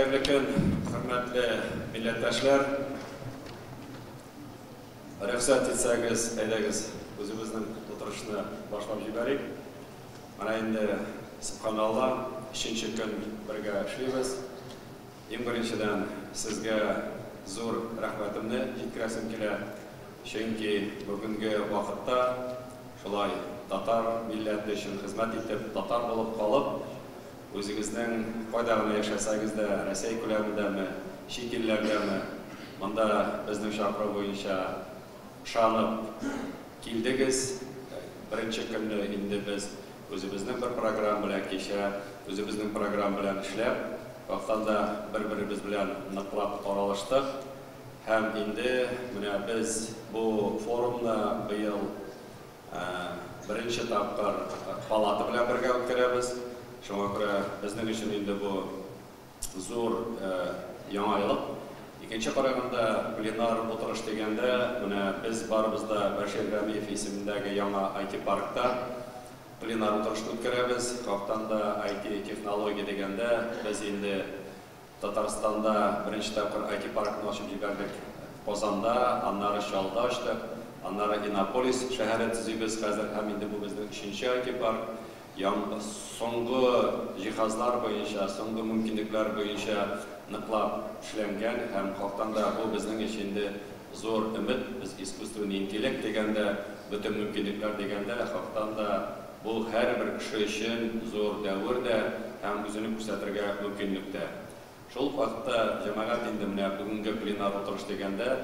Хәерле көн, хөрмәтле милләттәшләр. Рөхсәт итсәгез, әйдәгез, үзебезнең утырышны башлап җибәрик. Менә инде, сөбханалла, өченче көн бергә эшлибез. Иң беренчедән, сезгә зур рәхмәтемне җиткерәсем килә. Чөнки бүгенге вакытта шулай татар милләте өчен хезмәт итеп, татар булып калып, үзегезнең кайда гына яшәсәгез дә, Рәсәй күләмендәме, чит илләрдәме, монда безнең чакыру буенча ышанып килдегез. Беренче көнне инде без үзебезнең бер программа белән, кичә үзебезнең программа белән эшләп, вакыттан да бер-беребез белән ныклап аралаштык. Һәм инде менә без бу форумны быел беренче тапкыр палата белән бергә үткәрәбез. Шуңа күрә безнең өчен инде бу зур яңа елык. Икенче караганда, пленар утырыш дигәндә, менә без барыбыз да Бәшир Рәмиев исемендәге яңа IT-паркта пленар утырышны үткәрәбез. Хактан да IT-технология дигәндә, без инде Татарстанда беренче тапкыр IT-паркны ачып җибәрдек. Казанда, аннары Чаллыда ачтык, аннары Иннополис шәһәре төзибез хәзер, һәм инде бу безнең өченче IT-парк. Соңгы җиһазлар буенча, соңгы мөмкинлекләр буенча ныклап эшләнгән, һәм хактан да бу безнең өчен инде зур өмет. Без искусственный интеллект дигәндә, бөтен мөмкинлекләр дигәндә, хактан да бу һәрбер кеше өчен зур дәвер дә һәм үзене күрсәтергә мөмкинлек тә. Шул ук вакытта, җәмәгать, инде менә бүгенге пленар утырыш дигәндә,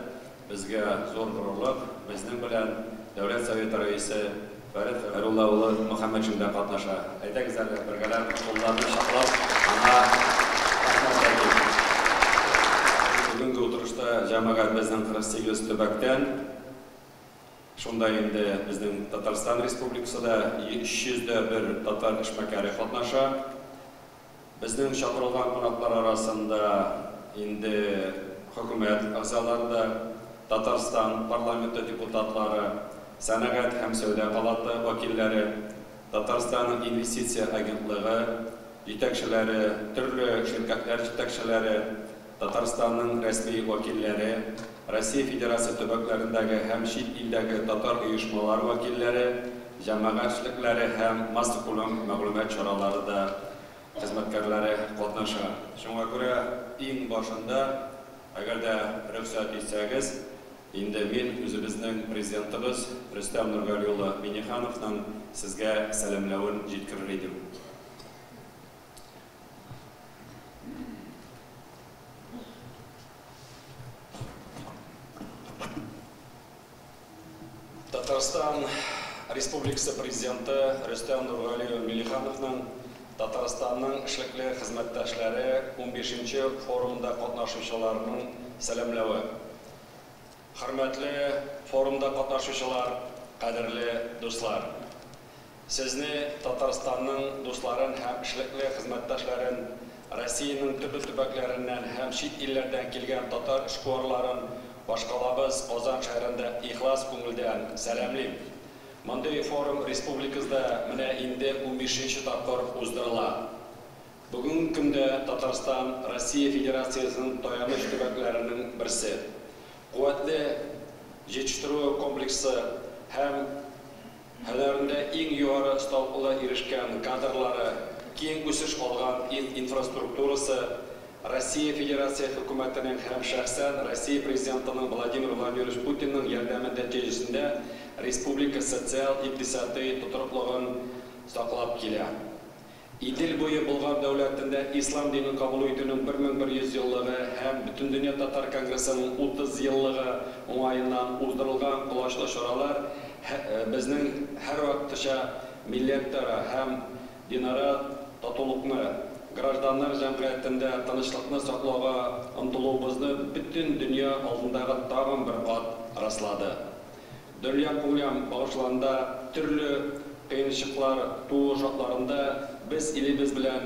безгә зур горурлык, безнең белән Дәүләт Советы Рәисе Фәрит Хәйрулла улы Мөхәммәтшин дә катнаша. Әйдәгез әле, бергәләп кулларны чаплап, аңа рәхмәт әйтик. Бүгенге утырышта, җәмәгать, безнең 48 төбәктән, шунда инде безнең Татарстан Республикасы да 301 татар эшмәкәре катнаша. Безнең чакырылган кунаклар арасында инде хөкүмәт әгъзалары да, Татарстан парламенты депутатлары, Сәнәгать һәм сәүдә палаты вәкилләре, Татарстанның инвестиция агентлыгы җитәкчеләре, төрле ширкәтләр җитәкчеләре, Татарстанның рәсми вәкилләре, Россия Федерация төбәкләрендәге һәм чит илдәге татар оешмалары вәкилләре, җәмәгать эшлекләре һәм массакүләм мәгълүмат чаралары да хезмәткәрләре катнаша. Шуңа күрә иң башында, әгәр дә рөхсәт итсәгез, инде мин үзебезнең Президентыбыз Рөстәм Нургали улы Миңнехановның сезгә сәламләвен җиткерер идем. Татарстан Республикасы Президенты Рөстәм Нургали Миңнехановның Татарстанның эшлекле хезмәттәшләре 15нче форумында катнашучыларның сәламләве. Хөрмәтле форумда катнашучылар, кадерле дуслар! Сезне, Татарстанның дусларын һәм эшлекле хезмәттәшләрен, Россиянең төрле төбәкләреннән һәм чит илләрдән килгән татар эшкуарларын башкалабыз Казан шәһәрендә ихлас күңелдән сәламлим. Мондый форум республикабызда менә инде 15нче тапкыр уздырыла. Бүгенге көндә Татарстан Россия Федерациясенең таяныч төбәкләренең берсе. Куәтле җитештерү комплексы һәм һөнәрендә иң югары осталыклы ирешкән кадрлары, киң үсеш алган инфраструктурасы, Россия Федерация Хөкүмәтенең һәм шәхсән Россия Президентының Владимир Владимирович Путинның ярдәме нәтиҗәсендә республика социаль-икътисадый тотрыклыгын саклап килә. Идел буе Болгар дәүләтендә ислам динен кабул итүнең 1100 еллыгы һәм Бөтендөнья татар конгрессының 30 еллыгы уңаеннан уздырылган колачлы чаралар безнең һәрвакыткыча милләтара һәм динара татулыкны, гражданнар җәмгыятендә тынычлыкны саклауга омтылуыбызны бөтен дөнья алдындагы тагын бер кат раслады. Дөньякүләм багышланда төрле кыенчыклар туу шартларында без илебез белән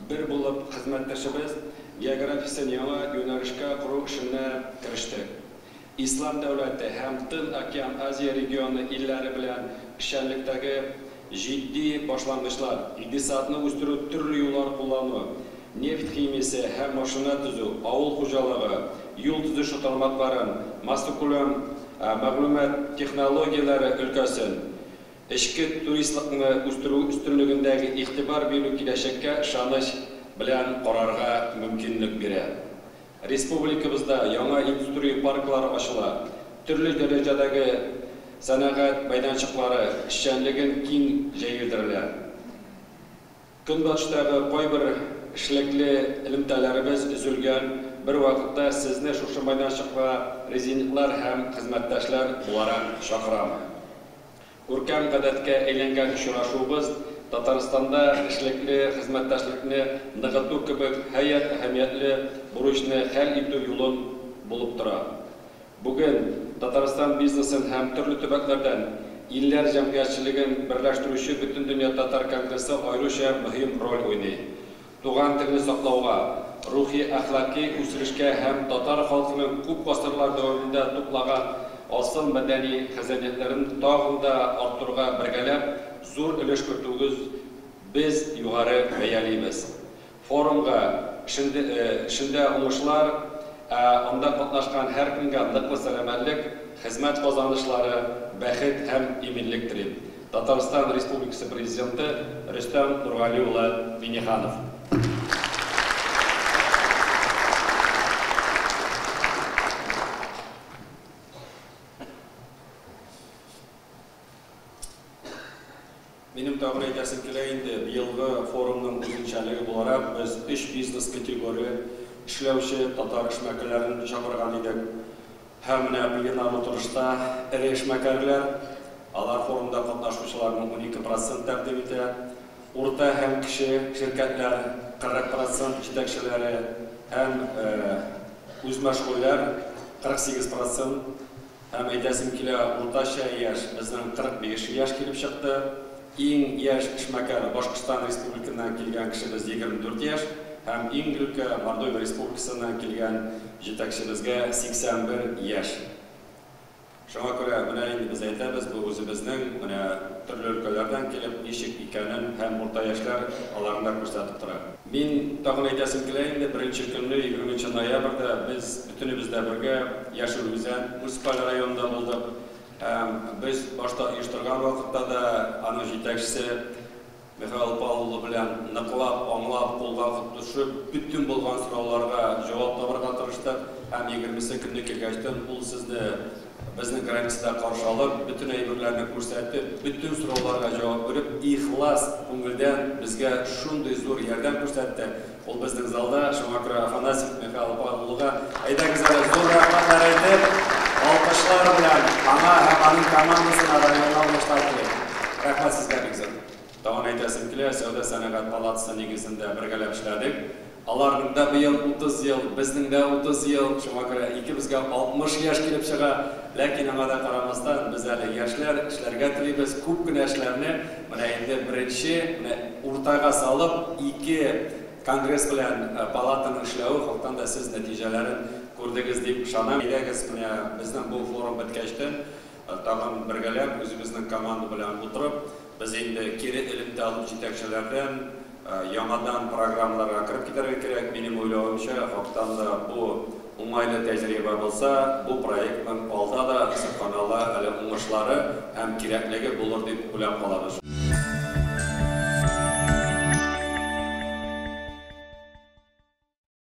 бер булып хезмәттәшебез географиясен яңа юнәлешкә кору эшенә керештек. Ислам дәүләте һәм Тын океан-Азия регионы илләре белән эшчәнлектәге җитди башлангычлар, икътисадны үстерү төрле юллар куллану, Нефть химиясе һәм машина төзү, авыл хуҗалыгы, юл төзү тармакларын, массакүләм мәгълүмат технологияләре өлкәсен, эчке туристлыкны үстерү өстенлегендәге игътибар бирү киләчәккә ышаныч белән карарга мөмкинлек бирә. Республикабызда яңа индустрия парклары ачыла, төрле дәрәҗәдәге сәнәгать мәйданчыклары эшчәнлеген киң җәелдерелә. Көнбатыштагы кайбер эшлекле элемтәләребез өзелгән бер вакытта сезне шушы мәйданчыкка резидентлар һәм хезмәттәшләр буларак чакырам. Күркәм гадәткә әйләнгән очрашуыбыз Татарстанда эшлекле хезмәттәшлекне ныгыту кебек һәйәт әһәмиятле бурычны хәл итү юлын булып тора. Бүген Татарстан бизнесын һәм төрле төбәкләрдән илләр җәмгыятьчелеген берләштерүче Бөтендөнья татар конгрессы аеруча мөһим роль уйный. Туган телне саклауга, рухи әхлаки үсешкә һәм татар халкының күп гасырлар дәвамында туплаган асыл мәдәни хәзинәләрен тагын да арттыруга бергәләп зур өлеш кертүегез без югары бәялибез. Форумга эшендә уңышлар, анда катнашкан һәркемгә ныклы сәламәтлек, хезмәт казанышлары, бәхет һәм иминлек телим. Татарстан Республикасы Президенты Рөстәм Нургали улы Миңнеханов. Минем тагын әйтәсем килә инде, быелгы форумның үзенчәлеге буларак без 3 бизнес категория эшләүче татар эшмәкәрләрен чакырган идек. Һәм менә пленар утырышта эре эшмәкәрләр, алар форумда катнашучыларның 12% тәкъдим итә. Урта һәм кече ширкәтләр 40% җитәкчеләре һәм үзмәшгульләр 48%. Һәм әйтәсем килә, уртача яшь безнең 45 яшь килеп чыкты. Иң яшь эшмәкәр Башкортстан Республикасыннан килгән кешебез 24 яшь һәм иң өлкән Мордовия Республикасыннан килгән җитәкчебезгә 81 яшь. Шуңа күрә менә инде без әйтәбез, бу үзебезнең менә төрле өлкәләрдән килеп ничек икәнен һәм урта яшьләр аларны да күрсәтеп тора. Мин тагын әйтәсем килә инде, беренче көнне 20 ноябрьдә без бөтенебез дә бергә Яшел Үзән муниципаль районында булдык. Һәм без башта оештырган вакытта да аның җитәкчесе Михаил Павлов белән ныклап, аңлап, кулга тотышып, бөтен булган сорауларга җавап табарга тырыштык. Һәм 20 көнне килгәчтен ул сезне безнең границада каршы алып, бөтен әйберләрне күрсәтеп, бөтен сорауларга җавап биреп, ихлас күңелдән безгә шундый зур ярдәм күрсәтте. Ул безнең залда, шуңа күрә Афанасьев Михаил Павловга әйдәгез әле зур рәхмәтләр әйтеп, алкышлар белән аңа һәм аның командасына районга уңышлар телим. Рәхмәт сезгә бик зур. Тагын әйтәсем килә, Сәүдә сәнәгать палатасы нигезендә бергәләп эшләдек. Аларның да быел 30 ел, безнең дә 30 ел, шуңа күрә икебезгә 60 яшь килеп чыга. Ләкин аңа да карамастан, без әле яшьләр, эшләргә телибез. Күп кенә эшләрне менә инде беренче, менә уртага салып, ике конгресс белән палатаның эшләве хактан да сез нәтиҗәләрен күрдегез дип ышанам. Әйдәгез, менә безнең бу форум беткәчтен тагын бергәләп үзебезнең команда белән утырып, без инде кире элемтә алып җитәкчеләрдән яңадан программаларга кереп китәргә кирәк. Минем уйлавымча, хактан да бу уңайлы тәҗрибә булса, бу проектның алда да, сөбханалла, әле уңышлары һәм кирәклеге булыр дип уйлап калабыз.